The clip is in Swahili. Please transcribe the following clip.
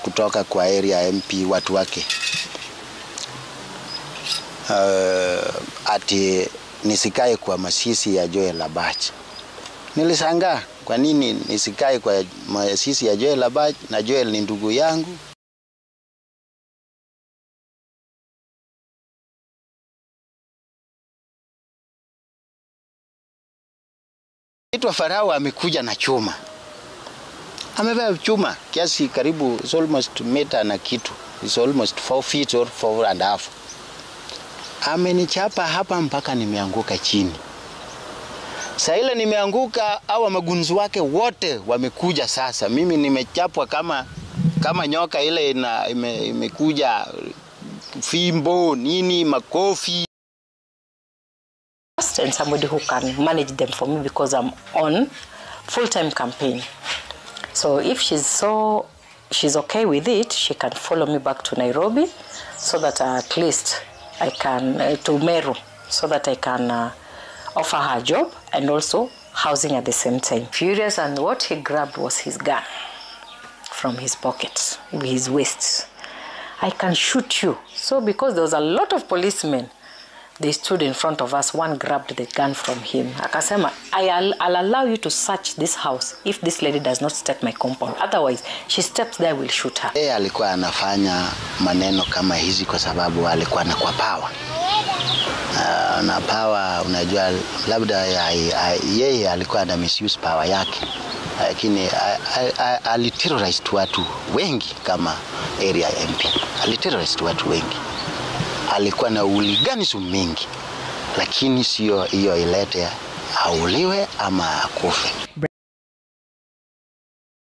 Kutoka kwa area MP watu wake, ati nisikae kwa mazishi ya Joel Abach. Nilishangaa kwa nini nisikae kwa mazishi ya Joel Abach na Joel ni ndugu yangu. Itwa Farao amekuja na chuma. Amebeba chuma kiasi karibu, it's almost mita na kitu. It's almost 4 feet or 4.5. Amenichapa hapa mpaka nimeanguka chini. Saa ile nimeanguka, hawa magunzi wake wote wamekuja sasa. Mimi nimechapwa kama nyoka ile imekuja, fimbo, nini, makofi. And somebody who can manage them for me because I'm on full-time campaign. So if she's okay with it, she can follow me back to Nairobi so that at least I can, to Meru, so that I can offer her job and also housing at the same time. Furious, and what he grabbed was his gun from his pocket, his waist. I can shoot you. So because there was a lot of policemen, they stood in front of us. One grabbed the gun from him. Akasema, I'll allow you to search this house if this lady does not step my compound. Otherwise, she steps there, we'll shoot her. Yeye alikuwa anafanya maneno kama hizi kwa sababu alikuwa na kwa power. Na power, unajua, labda yeye alikuwa ana misuse power yake. Lakini aliterrorize watu wengi kama area MP. Aliterrorize watu wengi. Alikuwa na uliganism mingi, lakini sio hiyo ilete auliwe ama akufe.